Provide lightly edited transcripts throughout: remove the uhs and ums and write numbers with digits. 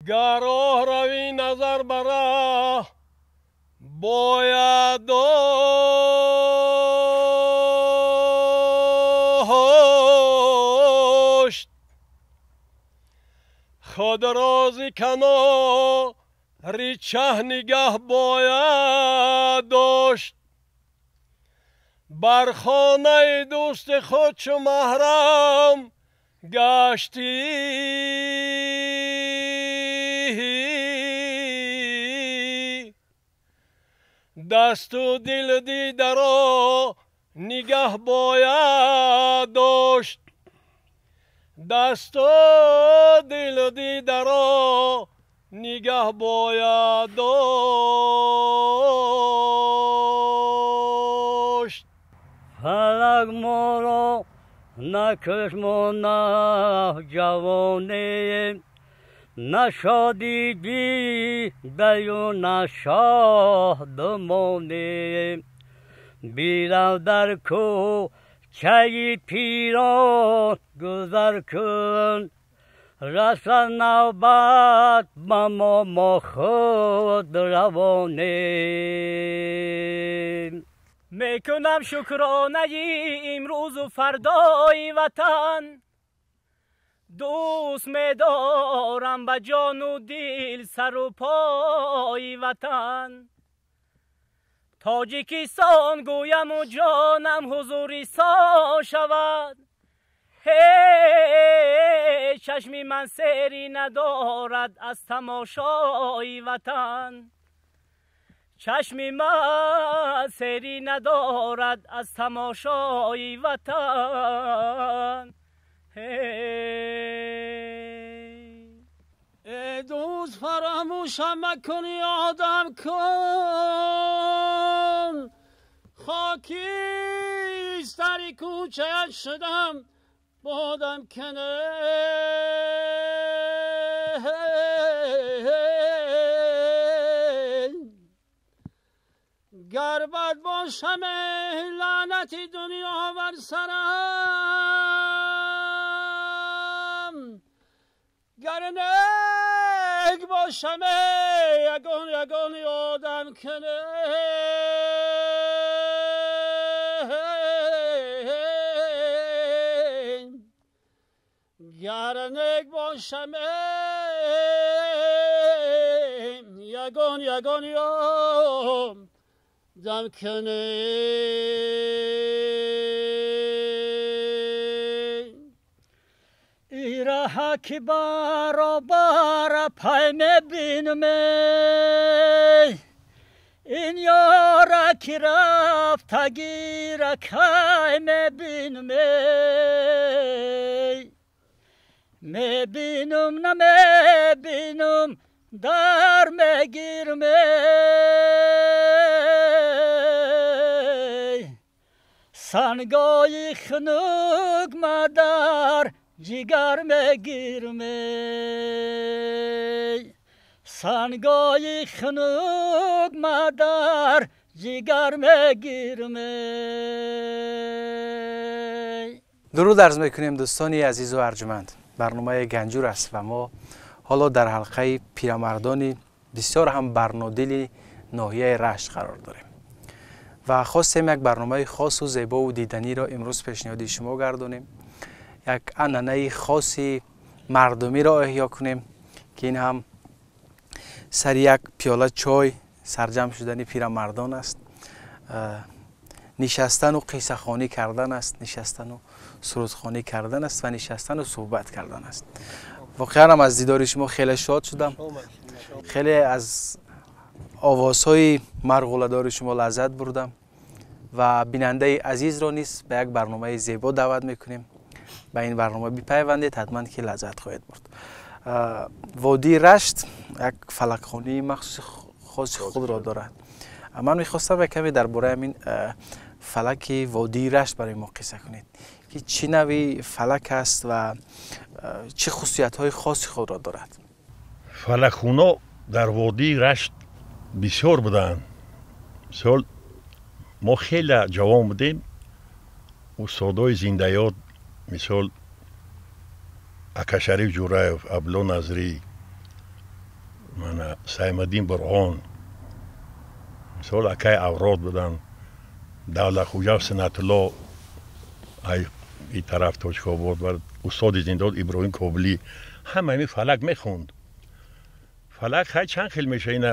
Гар роҳравӣ назар ба роҳ бояд дошт, худ рози канори чаҳ нигаҳ бояд дошт. Бар хонаи дӯсти худ чу маҳрам гаштӣ, дасту дил дидаро нигаҳ бояд дошт. Дасту дил дидаро нигаҳ бояд дошт. Фалак моро накш мо ҷавонем, на шодӣ дидаю на шодмонем. Бирав дар кӯчаи пирон гузар кун, расад навбат ба мо, мо худ равонем. Мекунам шукронаи имрӯзу фардои ватан, дӯст медорам ба ҷону дил сару пои ватан. Тоҷикистон гӯяму ҷонам ҳузури сон шавад, ҳеҷ чашми ман сери надорад аз тамошои ватан. Чашми ман сери надорад аз тамошои ватан. Эй дӯст, фаромӯшам макун, ёдам кун, хокистари кӯчаят шудам, бодам кане. Гар бад бошам, лаънати дунё бар сарам, гар нек бошам, ягон ягон ёдам кане. Гар нек бошам, ягон ягон ёдам кане. Ираҳа ки баробара пай мебинам, ин ёра ки рафтагира кай мебинам? Мебинам, намебинам, дар мегирам. Сангои хунук мадар ҷигар мегирам, сангои хунук мадар ҷигар мегирам. Дуруд арз мекунем, дӯстони азизу арҷманд. Барномаи Ганҷур аст ва мо ҳоло дар ҳалқаи пирамардони бисёр ҳам барнодили ноҳияи Рашт қарор дорем ва хостем як барномаи хосу зебову диданиро имрӯз пешниҳоди шумо гардонем, як анъанаи хоси мардумиро эҳё кунем, ки ин ҳам сари як пиёла чой сарҷамъ шудани пирамардон аст, нишастану қиссахонӣ кардан аст, нишастану сурудхонӣ кардан аст ва нишастану суҳбат кардан аст. Воқеан ҳам аз дидори шумо хеле шод шудам, хеле аз овозҳои марғуладори шумо лаззат бурдам ва бинандаи азизро низ ба як барномаи зебо даъват мекунем. Ба ин барнома бипайвандед, ҳатман ки лаззат хоҳед бурд. Водии Рашт як фалакхонии махсуси хоси худро дорад. Ман мехостам як каме дар бораи ҳамин фалаки водии Рашт барои мо қисса кунед, ки чӣ навъи фалак аст ва чӣ хусусиятҳои хоси худро дорад. Фалакхуно дар водии Рашт бисёр буданд. Мисол, мо хеле ҷавон будем, устодои зиндаёд, мисол Акашариф Ҷураев, Абло Назрӣ, Мана Саймаддин Бурҳон, мисол акай Аврод буданд, Давлатхӯҷа Суннатулло и тараф Тоҷикобод ва устоди зиндод Иброҳим Кобилӣ, ҳама ҳамин фалак мехонд. Фалак хай чанд хел меша, ина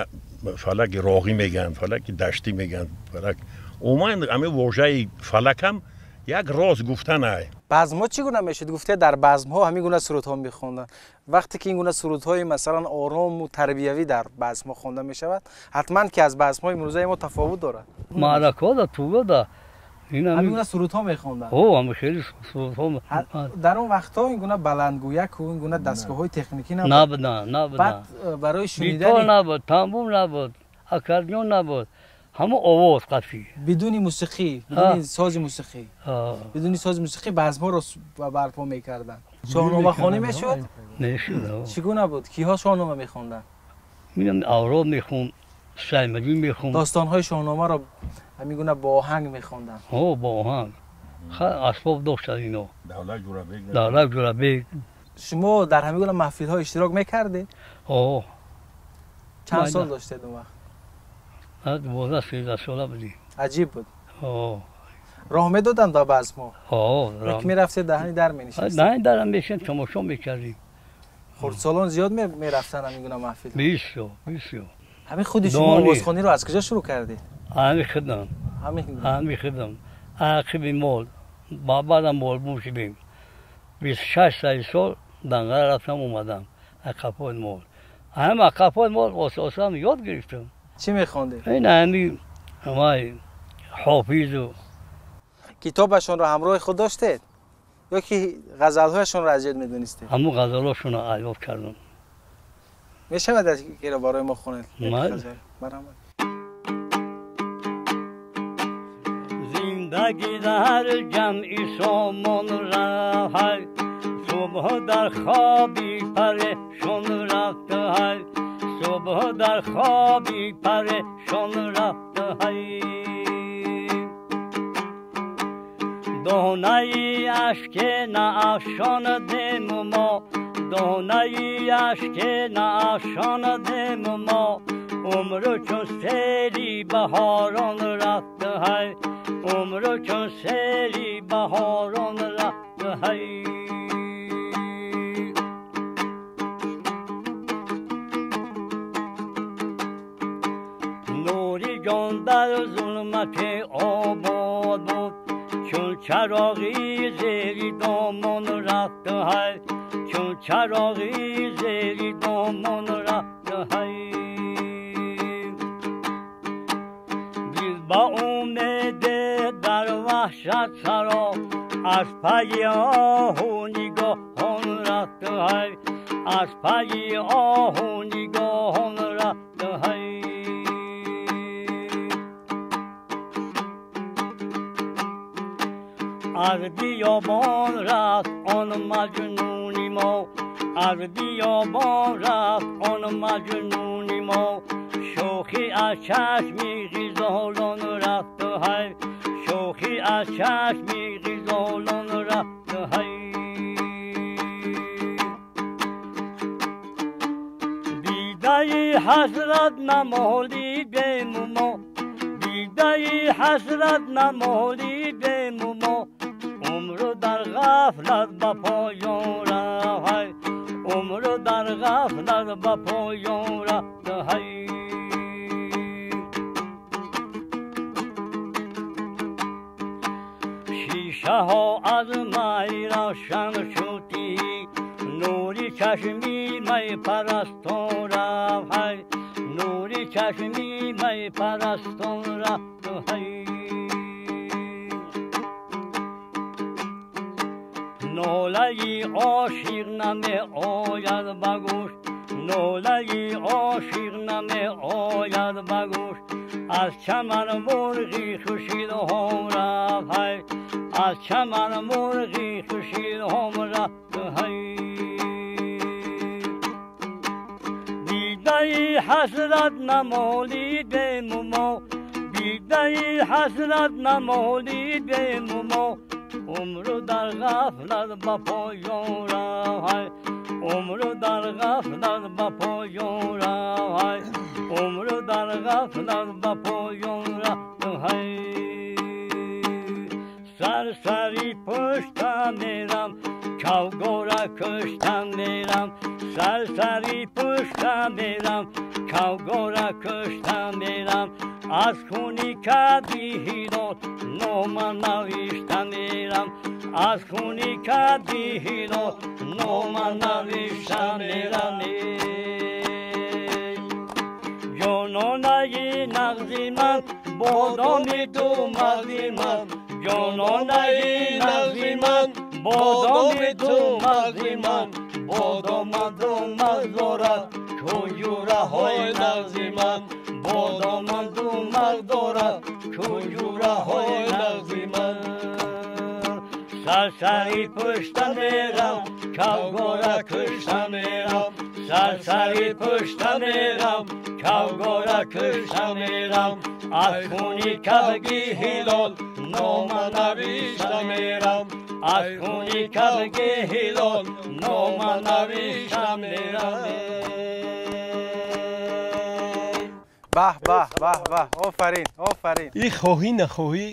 фалаки роғӣ мегӯянд, фалаки даштӣ мегӯянд. Фалак умуман ҳамин вожаи фалакам як роз гуфтанай. Базмҳо чӣ гуна мешуд? Гуфте дар базмҳо ҳамин гуна сурудҳо мехонданд. Вақте ки ин гуна сурудҳои масалан орому тарбиявӣ дар базмҳо хонда мешавад, ҳатман ки аз базмҳои имрӯзаи мо тафовут дорад. Маъракҳо тугода ҳамин гуна сурудҳо мехонданд. Ҳам хеле сурудҳо. Дар он вақтҳо ин гуна баландгӯяку ин гуна дастгоҳҳои техникӣ набуд. Набуданд, набуданд. Баъд барои шунидани гитор набуд, тамбур набуд, аккордеон набуд. Ҳамон овоз қафӣ. Бидуни мусиқӣ, бидуни сози мусиқӣ. Бидуни сози мусиқӣ базмҳоро барпо мекарданд. Шоҳномахонӣ мешуд? Мешуд. Чӣ гуна буд? Киҳо шоҳнома мехонданд? Мегӯям Аврод мехонд, Саймадин мехонд. Достонҳои шоҳномаро ҳамин гуна бо оҳанг мехонданд. Ҳо, бо оҳанг. Асбоб доштанд ино. Давлат Ҷӯрабек. Давлат Ҷӯрабек. Шумо дар ҳамин гуна маҳфилҳо иштирок мекардед? Ҳо. Чанд сол доштед он вақт? 12-13 сола будем. Аҷиб буд. Ҳо. Роҳ медоданд ба базмҳо? Ҳо. Ки мерафтед даҳани дар менишастед? Даҳани дарам мешинем, тамошо мекардем. Хурдсолон зиёд мерафтанд ҳамин гуна маҳфилҳо? Бисёр, бисёр. Ҳамин худи шумо овозхониро аз куҷо шурӯъ кардед? Ҳамин худам. Ҳамин худам. Ақиби мол. Баъдам молбум шудем. 26 сол Данғара рафтам, омадам. Ақафои мол. Ҳам ақафои мол ососам ёд гирифтам. Чӣ мехондед? Ин ҳамин вай Ҳофизу. Китобашонро ҳамроҳи худ доштед? Ё ки ғазалҳояшонро аз ёд медонистед? Ҳамун ғазалҳошонро аз ёд кардам. Мешавад якеро барои мо хонед? Марҳамат. Зиндагӣ дар ҷамъи сомон рафт, субҳ дар хоби парешон рафт, субҳ дар хоби парешон рафт. Донаи ашке наафшондем мо, донаи ашке наафшондем мо, умру чун сели баҳорон рафт, умру чун сели баҳорон рафт. Нури ҷон дар зулмати обод буд, чун чароғи зери домон рафт, чун чароғи зери домон рафт. Дил ба умеде дар ваҳшат саро, аз пайи оҳу нигоҳон рафт, аз пайи оҳу нигоҳон рафт. Аз биёбон рафт он маҷнуни мо, аз биёбон рафт он маҷнуни мо, шӯхӣ аз чашми ғизолон рафт, шӯхӣ аз чашми ғизолон рафт. Дидаи ҳасрат намолидем мо, дидаи ҳасрат намолидем мо, умру дар ғафлат ба поён рафт, умру дар ғафлат ба поён рафт. Шишаҳо аз май равшан шудӣ, нури чашми майпарастон рафт, нури чашми майпарастон рафт. Нолаи ошиқ намеояд ба гӯш, нолаи ошиқ намеояд ба гӯш, аз чаман мурғи хушилҳом рафт, аз чаман мурғи хушилҳом рафт. Дидаи ҳасрат намолидем мо, дидаи ҳасрат намолидем мо, Умру дар ғафлат ба поён рафт, умру дар ғафлат ба поён рафт, умру дар ғафлат ба поён рафт. Сарсари пушта мерам, кавгора кушта мерам, сарсари пушта мерам, кавгора кушта мерам, аз хуни каби ҳилол нома навишта мерам, аз хуни каби ҳилол нома навишта мерам. Ҷононаи нағзи ман, бодоми ту мағзи ман, ҷононаи нағзи ман, бодоми ту мағзи ман, бодома ду мағз дорад кунҷураҳои нағзи ман, бодома ду мағз дорад кунҷураҳои нағзи ман. Сарсари пушта мерам, кавгора кушта мерам, сарсари пушта мерам, кавгора кушта мерам, аз хуни кабги ҳилол нома навишта мерам, аз хуни кабги ҳилол нома навишта мерам. Баҳ баҳ баҳ баҳ, офарин, офарин. И хоҳӣ нахоҳӣ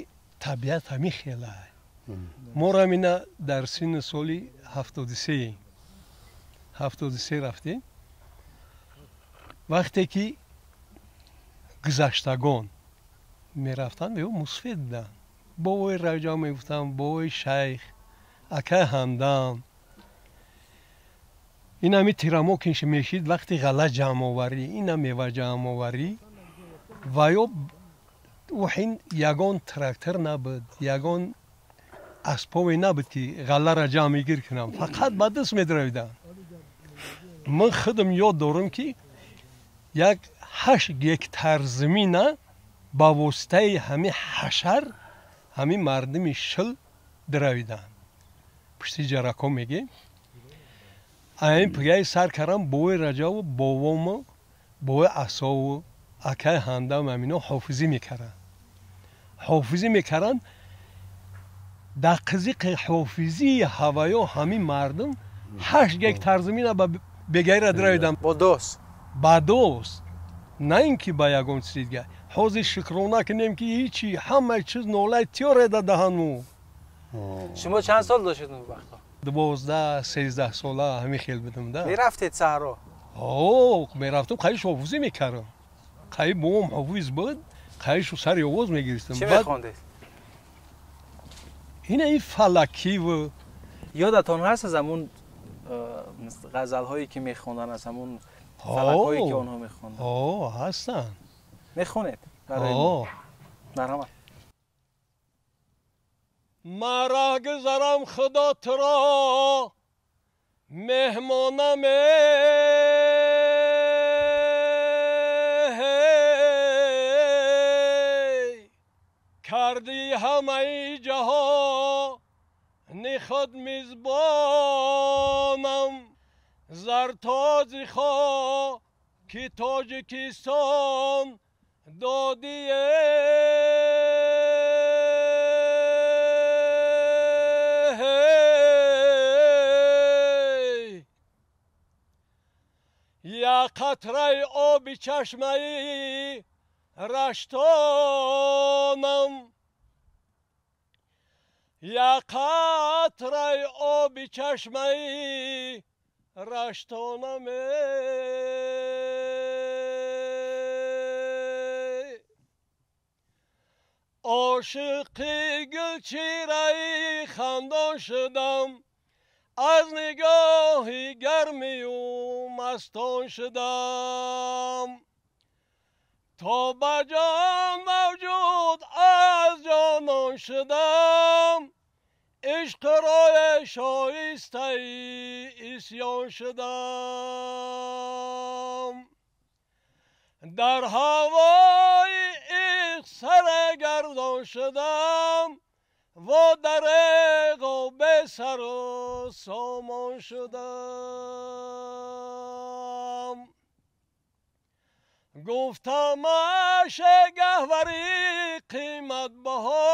табиат ҳамин хела. Мо рамина дар синни соли 73 рафтем. Вақте ки гузаштагон мерафтанд, ё мусфид буданд. Бобои Раҷаб мегуфтанд, бобои Шайх, акай Ҳамдам. Ин ҳами тирамо ки мешид, вақти ғалла ҷамъоварӣ, ина мева ҷамъоварӣ, ва ё ӯ ҳин ягон трактор набуд, ягон асбобе набуд ки ғалларо ҷамъ мегир кунам, фақат ба даст медравиданд. Ман худам ёд дорам ки як 8 гектар замина ба воситаи ҳамин ҳашар ҳамин мардуми шил дравиданд. Пушти ҷарако мегем. Айн пигаи сар кардам, бобои Раҷабу бобому, бобои Асову, акай Ҳамдам ҳамино ҳофизӣ мекарданд. Ҳофизӣ мекарданд. Дар қизиқи ҳофизии ҳаваё ҳамин мардум 8 гектар замина ба бегайра дравиданд. Бо дост. Ба дост. На ин ки ба ягон чизи дигар. Ҳозир шукрона кунем ки ҳичи, ҳамаи чиз нолаи тиёре да даҳанму. Шумо чанд сол доштед он вақто? 12, 13 сола ҳамин хел будам да. Мерафтед саҳро? О, мерафтам, қайиш ҳофизӣ мекардам. Қайи бобом ҳофиз буд, қайишу сари овоз мегирифтам. Чӣ мехондед? Ина ин фалакиву. Ёдатон ҳаст аз ҳамун ғазалҳое ки мехонданд, аз ҳамун фалакҳое ки онҳо мехонданд? О, ҳастанд. Мехонед барои мо? Марҳамат. Мара гузарам худо туро меҳмонам, кардӣ ҳамаи ҷаҳони худ мизбонам, зартоҷи хоки Тоҷикистон додие. Я қатраи оби чашмаи Раштонам, я қатраи оби чашмаи Раштонам. Ошиқи гулчираи хандон шудам, аз нигоҳи гармию мастон шудам. То ба ҷон мавҷуд аз ҷонон шудам, ишқрои шоистаи исён шудам. Дар ҳавои ишқ саргардон шудам, ва дареғу бесару сомон шудам. Гуфтамаш гаҳвари қиматбаҳо,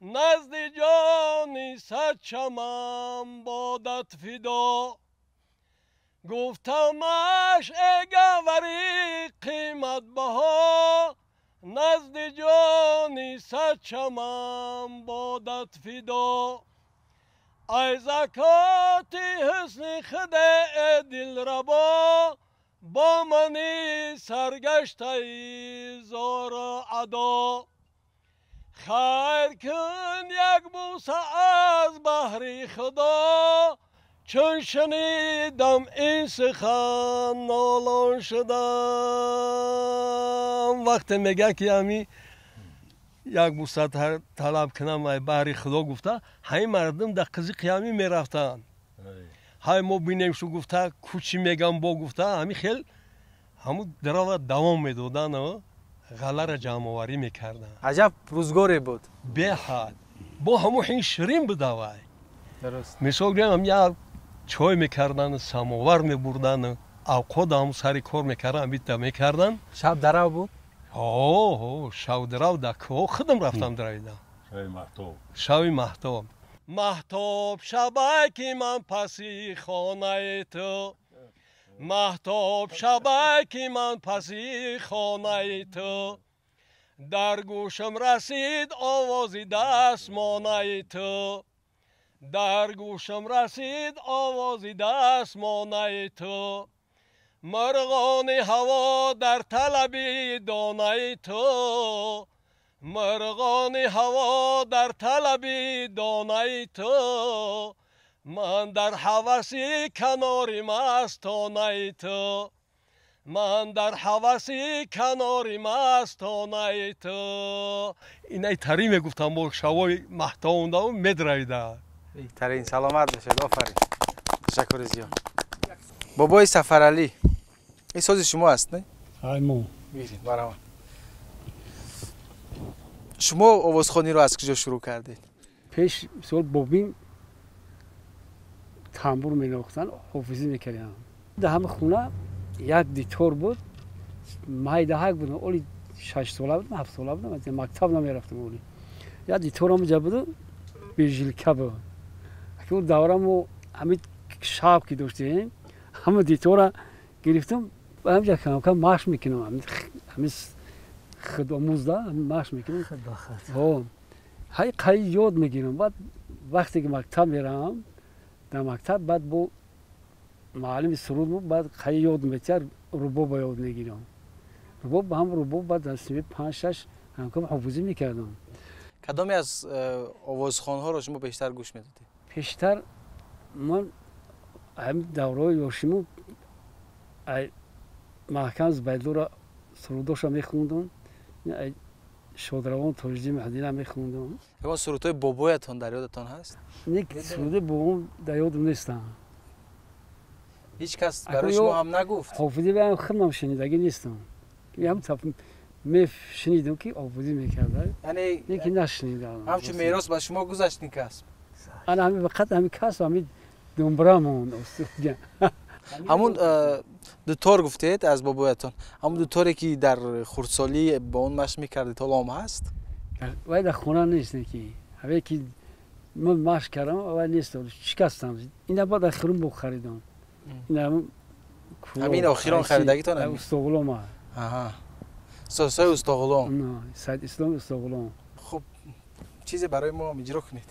Назди ҷони садчамам бодат фидо. Гуфтамаш эй гавари қиматбаҳо, назди ҷони садчамам бодат фидо. Ай закоти ҳусни худе э дилрабо, бо мани саргаштаи зору адо. Хайр кун як бӯса аз баҳри Худо, чун шунидам ин сухан нолон шудам. Вақте мегӯяд ки ҳами як бӯса талаб кунам ай баҳри Худо гуфта, ҳамин мардум дар қизиқи ҳамин мерафтанд. Ҳай мо бинем шу гуфта, кӯчи мегам бо гуфта, ҳамин хел ҳамун дарава давом медоданд, ғалларо ҷамъоварӣ мекарданд. Аҷаб рӯзгоре буд. Беҳад. Бо ҳамун ҳин ширин буда вай. Мисол гӯям, як чой мекарданд, самовар мебурданд, авқот ҳамун сари кор мекарданд, бита мекарданд. Шаб дарав буд? Ҳо, шаб дарав дар кӯҳ худам рафтам даравидам. Шаби маҳтоб. Шаби маҳтоб. Маҳтоб шабай ки ман паси хонаи ту, маҳтоб шабай ки ман паси хонаи ту, дар гӯшам расид овози дастмонаи ту, дар гӯшам расид овози дастмонаи ту. Мурғони ҳаво дар талаби донаи ту, мурғони ҳаво дар талаби донаи ту, ман дар ҳаваси канори мастонаи ту, ман дар ҳаваси канори мастонаи ту. Инай тарӣ мегуфтам, бо шавои маҳтоб медравида. Беҳтарин, саломат бошед, офарин. Ташаккури зиёд. Бобои Сафаралӣ, ин сози шумо аст, не? Ай мо. Биред, барамон. Шумо овозхониро аз куҷо шурӯъ кардед? Пеш мисол бобим тамбур менавохтанд, ҳофизӣ мекардам. Дар ҳама хона як дитор буд, майдаҳак будам, оли 6 сола будам, 7 сола будам, мактаб намерафтам оли. Як дитор ҳамаҷа буду, бежилка буд. Ки он давра мо ҳамин шаб ки доштем, ҳама дитора гирифтам, ҳамҷа камкам машқ мекунам, ҳамин худомӯзда машқ мекунам. Ҳай қай ёд мегирам. Баъд вақте ки мактаб меравам, дар мактаб баъд бо муаллими суруд буд, баъд қай ёд метиҳад, рубоба ёд мегирам. Рубоб ҳам рубоб баъд дар синфи 5-6 ҳамкам ҳофизӣ мекардам. Кадоме аз овозхонҳоро шумо бештар гӯш медодед? Пештар ман ҳамин давраҳои ёшиму маҳкам Зубайдуллоро сурудоша мехондам, шодравон Тоҷиддин Маҳдина мехондам. Ягон сурудҳои бобоятон дар ёдатон ҳаст? Не, суруди бобом дар ёдам нестам. Ҳеҷ кас барои шумо ҳам нагуфт? Ҳофизӣ ҳам худам шунидагӣ нестам. Ҳам мешунидам ки ҳофизӣ мекарда, лекин нашунидам. Ҳамчун мерос ба шумо гузашт ин касб? Ана ҳамин фақат ҳамин касб, ҳамин думбра монд. Ҳамун дутор гуфтед аз бобоятон, ҳамун дуторе ки дар хурдсолӣ бо он машқ мекардед ҳоло ҳам ҳаст? Вай дар хона нест, ки ҳаве ки ман машқ кардам вай нест, шикастам. Ина баъд охирон бо харидам. Ҳамин охирон харидагитон? Устоғулом. Аҳа, сосои Устоғулом. Саид Ислом Устоғулом. Хуб, чизе барои мо иҷро кунед.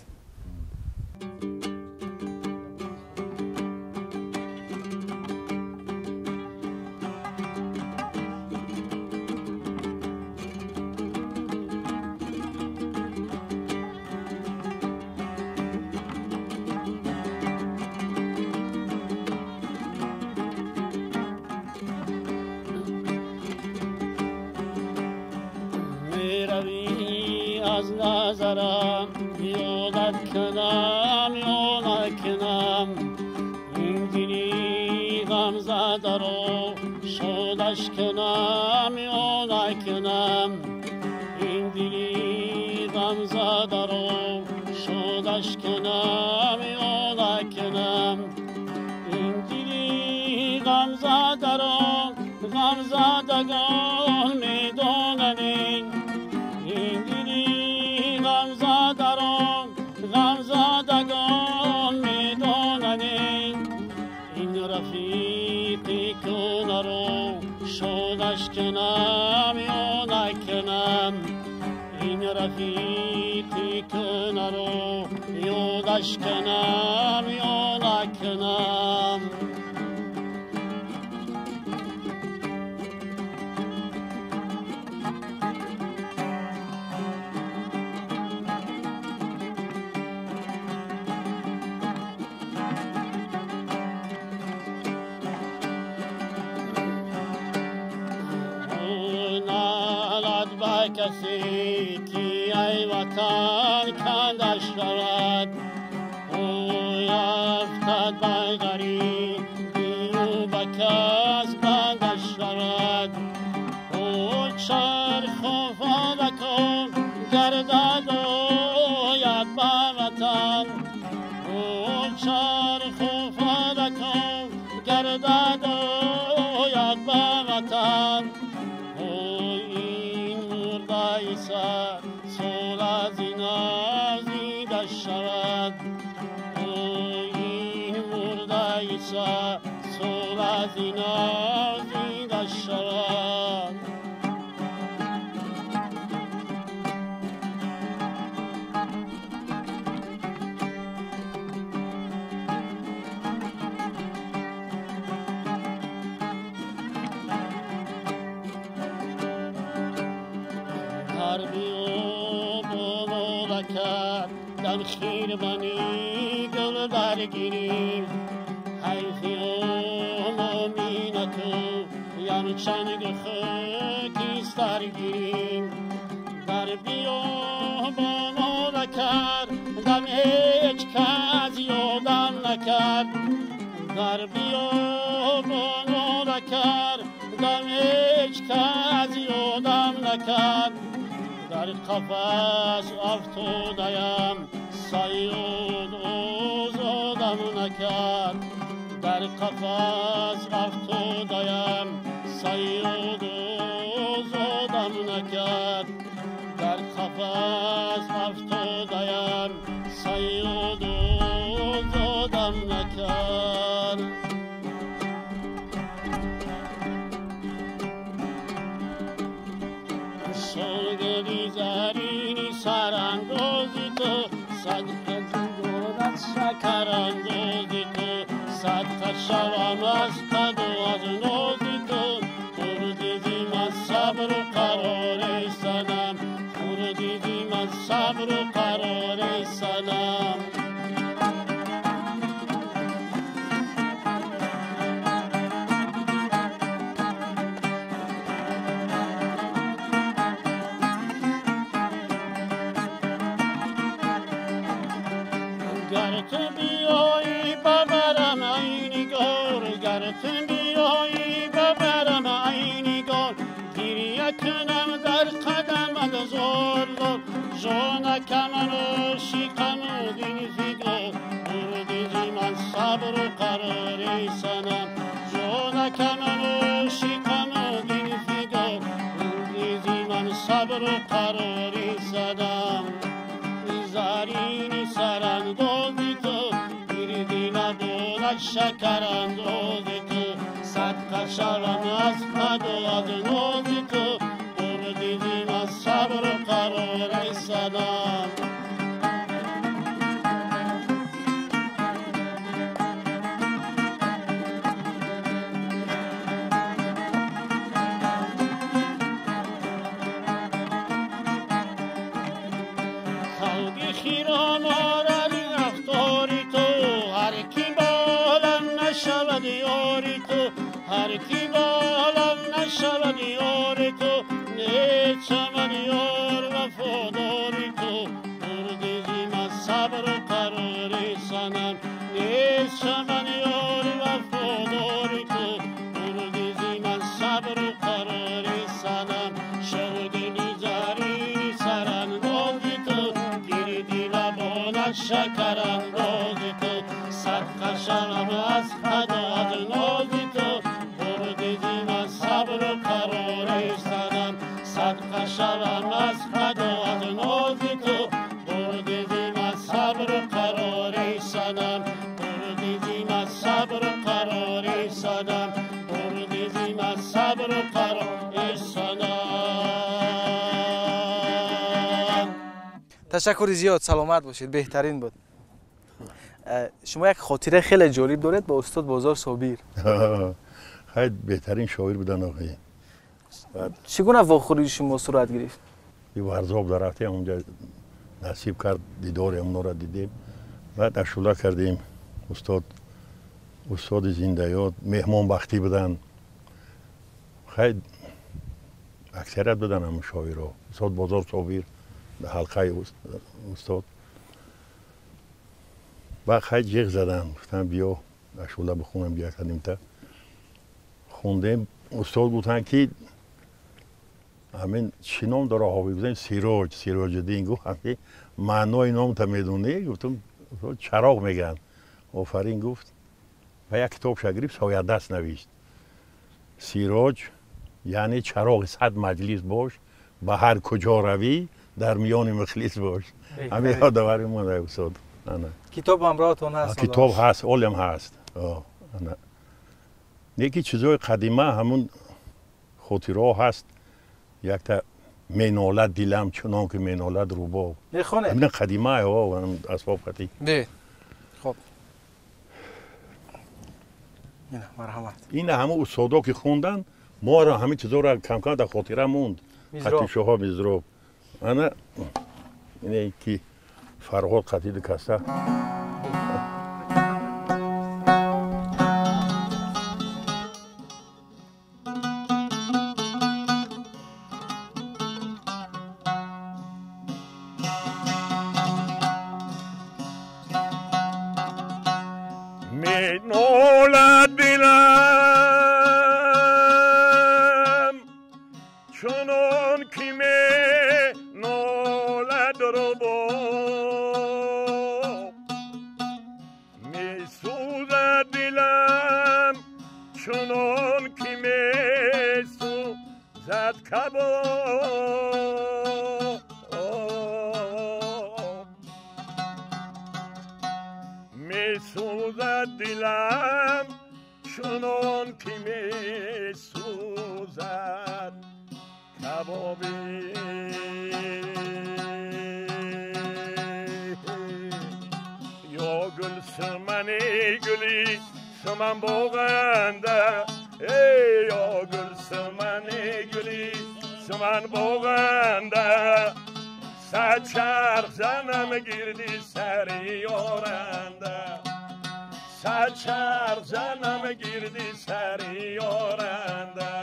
از نظرم یادت کنم یا نکنم، این دلی غم زده رو شادش کنم یا نکنم، این دلی غم زده رو شادش کنم یا نکنم، این دلی غم زده رو غم زدگان میدانند، این دلی غم زده رو کنم یا نکنم این رفیقی کنه رو یادش کنم یا نکنم کسی کی ای وطن کندش شود او افتد به غریبی و به کس بندش شود او چرخ و فلکم گردد آید به وطن او چرخ و فلکم گردد آید به وطن سال از این ازیده شود این مرده سال از این ازیده شود دم خیربانی گل درگیریم حیفی اومامی نکو یان چنگ خاکی سرگیریم در بیابان نکرد دم هیچ کس یادم نکرد در بیابان نکرد دم هیچ کس یادم نکرد در قفس افتادیم صیاد آزادم نکرد در قفس افتادیم صیاد آزادم نکرد در قفس افتادیم صیاد آزادم نکرد سرگلی زرینی سراندازی تو صدقه زندونت شکراندازی تو صدقه شوم از قد و از نازی تو خوردیدیم از صبر و قرار صنم خوردیدیم از صبر و قرار صنم گر تو بیایی ببرم ای نگار گر تو بیایی ببرم ای نگار گریه کنم در قدمت زار زار جانکم عاشقم و دین فگار بردیدی من صبر و قرار صنم جانکم عاشقم و دین فگار بردیدی من صبر و قرار صنم زرینی سراندازی تو گردی نبودک شکراندازی تو صدقه شوم از قد و از نازی تو بردیدیم از صبر و قرار صنم نشود یاری تو هر کی بالم نشود یار تو نیچمن یار وفاداری تو بردیدیم از صبر و قرار صنم نیچمن یار وفاداری تو بردیدیم از صبر و قرار صنم شرگنی زرینی سراندازی تو گردی لبانت شکراندازی تو صدقه شوم از قد و از نازی تو بردیدیم از صبر و قرار صنم صدقه شوم از قد و از نازی تو بردیدیم از صبر و قرار صنم بردیدیم از صبر و قرار صنم بردیدیم از صبر و قرار. Ташаккури зиёд, саломат бошед, беҳтарин буд. Шумо як хотираи хеле ҷолиб доред бо устод Бозор Собир. Хеле беҳтарин шоир будан охи. Чӣ гуна вохӯрии шумо сурат гирифт? Варзоб дар рафтем, онҷа насиб кард дидори онро дидем. Баъд ашула кардем. Устоди зиндаёд меҳмонбахтӣ буданд. Хеле аксарият буданд ҳамон шоиро. Устод Бозор Собир ҳалқаи устод. Баъд хеле ҷиғ заданд, гуфтанд биё ашула бихонем, бия кардем та хондем. Устод гуфтанд ки ҳамин чӣ ном дора ҳофиз? Гуфтем Сироҷ, Сироҷиддин. Гуфт ҳамин маънои номта медонӣ? Гуфтам чароғ мегӯянд. Офарин гуфт ва як китобша гирифт, соядаст навишт. Сироҷ яъне чароғи сад маҷлис бош, ба ҳар куҷо равӣ дар миёни мухлис бош. Ҳамин ёдоварӣ монда устод. Китоб ҳамроҳатон ҳаст? Китоб ҳаст, олам ҳаст. Неки чизҳои қадима ҳамун хотираҳо ҳаст. Якта менолад дилам чунон ки менолад рубоб. Мехонед? Ҳамин қадима асбоб қатӣ. Хоб. Ина марҳамат. Ина ҳама устодо ки хонданд, моро ҳамин чизҳоро кам-кам дар хотира монд. Қатишоҳо мизроб. Ана ине ки Фарҳод қатиди каса. Менолад дилам чунон ки менолад рубоб, месӯзад дилам чунон ки месӯзад кабоб, месӯзад дилам чунон ки месӯзад кабобӣ. Ё гулсимани гули симан боғанда, эй ё гулсимани гули симан боғанда, сад чарх занам гирди сари ёранда, сад чарх занам гирди сари ёранда.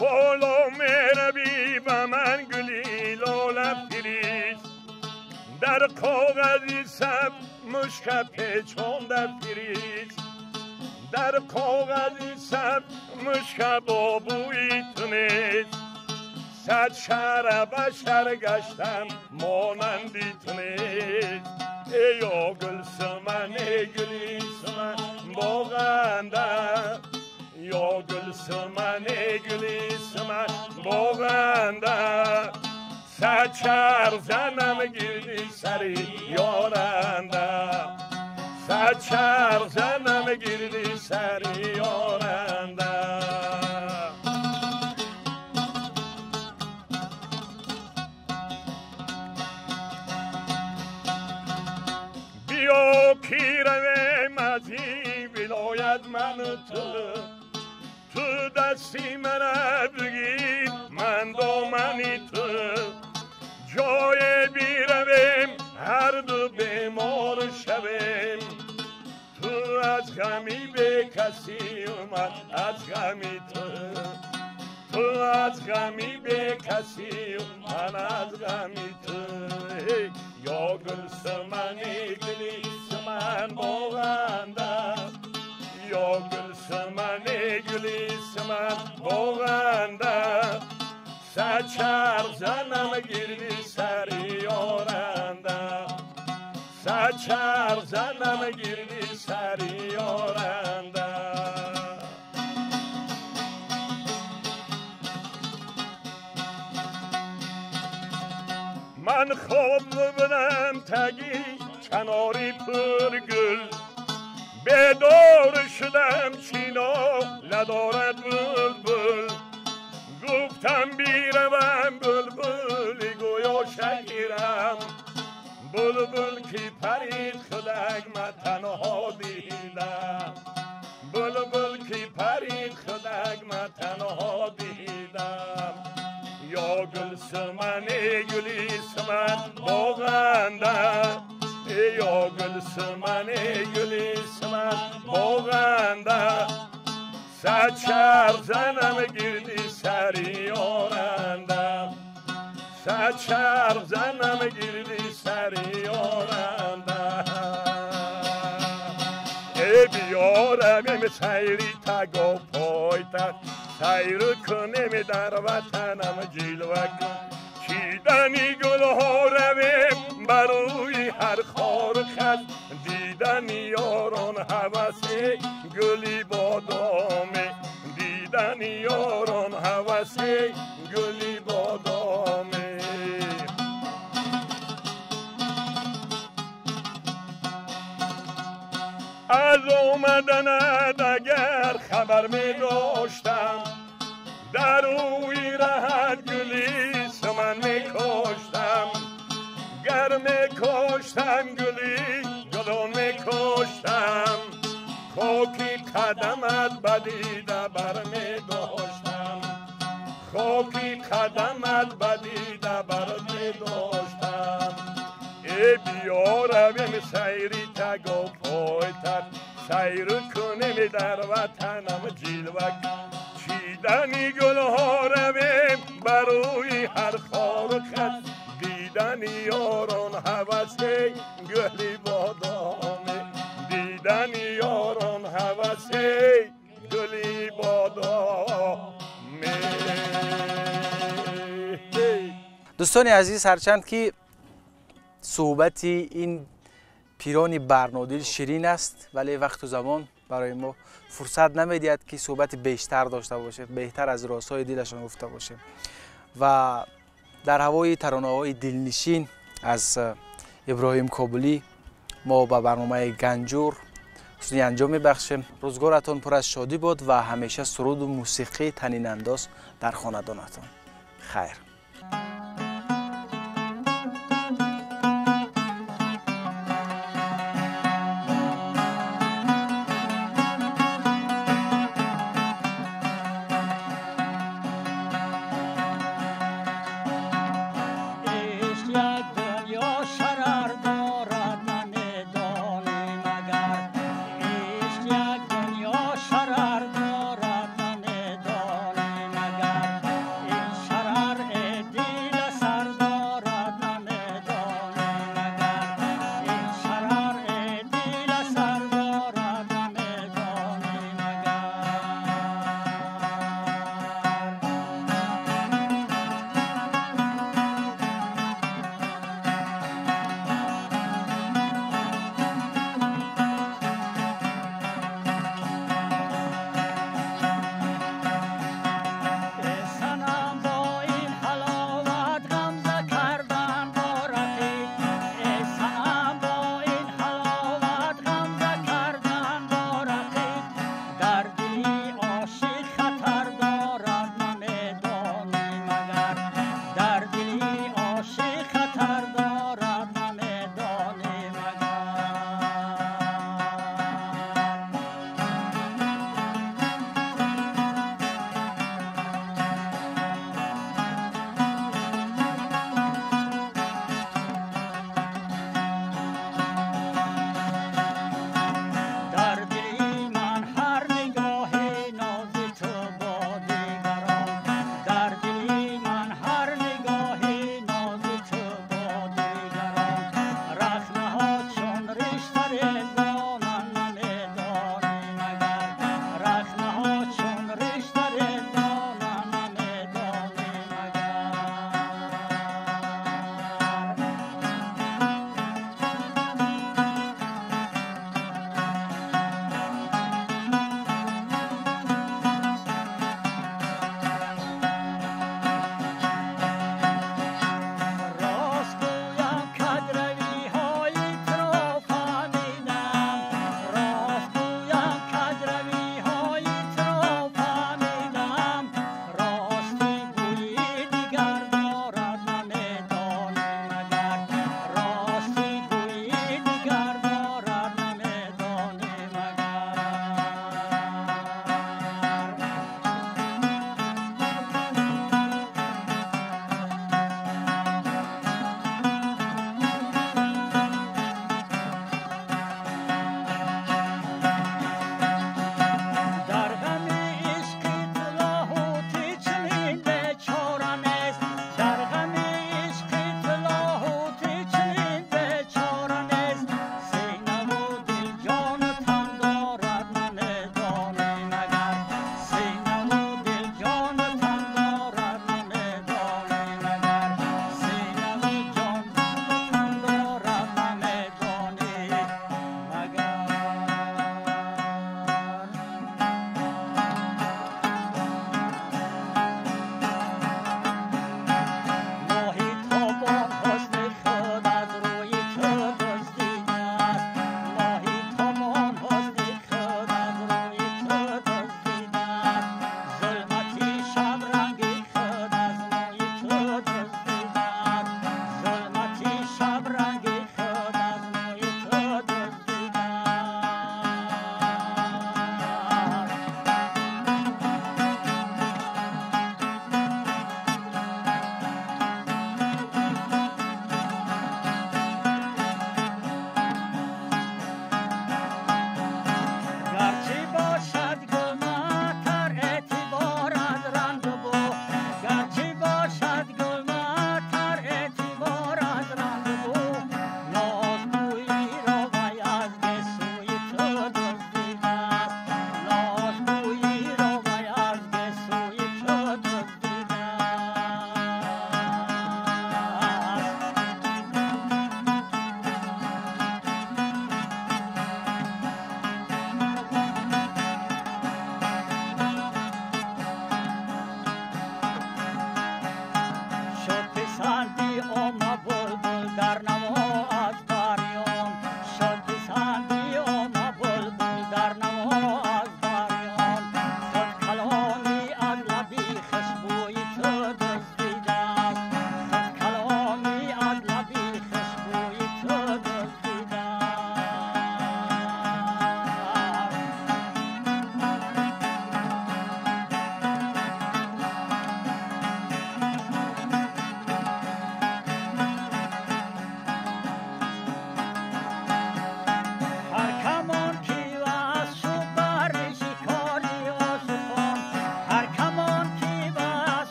Боло меравӣ ба ман гули лола фирист, дар коғази сабз мушка печонда фирист, дар коғази сабз мушка бо бӯи ту нест, сад шара башар гаштам монанди ту нест. Эй ё гулсимани гули симан боғанда, ё гулсимани гули симан боғанда, сад чарх занам гирди сари ёранда, сад чарх занам гирди сари ёранда. Биё ки равем аз ин вилоят ману ту, ту дасти мана бигир ман домани ту, ҷое биравем ҳарду бемор шавем, ту аз ғами бекасию ман аз ғами ту, ту аз ғами бекасию ман аз ғами ту. Ё гулсимани гули симан боғанда, ё гулсимани гули симан боғанда, сад чарх занам гирди сари ёранда, сад чарх занам гирди сари ёранда. Ман хоб будам таги канори пургул, бедор шудам чино надорад булбул, гуфтам биравам булбули гӯё گیرم بلبل کی پرید خودک من تنها دیدم بلبل کی پرید خودک من تنها دیدم یا گل سمن گلی سمن باغنده یا گل سمن گلی سمن باغنده سچر زنم گردی سری آرندم سچر زنم گردی سری آرندم ای بیارم سیری تگا پایتخت سیر کنیم در وطنم جلوه کن چیدنی گلها رویم بر روی هر خار خط دیدن یاران هوس گلی بادامه دیدن یاران هوس گلی بادامه از آمدنت اگر خبر می داشتم در روی رهت گلی سمن می کاشتم گر می کاشتم گلی گلان می کاشتم خاکی قدمت بدیده بر می داشتم خاکی قدمت بدیده بر می داشتم ای بیارم سیری تگا پایتخت سیر کنیم در وطنم جلوه چیدنی گلها رویم بر روی هر خار خط دیدن یاران هوس گلی بادامه دیدن یاران هوس گلی بادامه. دوستان عزیز، هرچند که صحبت این پیران برنادل شیرین است، ولی وقت و زمان برای ما فرصت نمیدهد که صحبت بیشتر داشته باشیم، بهتر از رازهای دلشان گفته باشیم و در هوای ترانه‌های دلنشین از ابراهیم کابلی ما به برنامه گنجور حسنی انجام میبخشیم. روزگارتان پر از شادی بود و همیشه سرود و موسیقی طنین انداز در خاندانتان. خیر.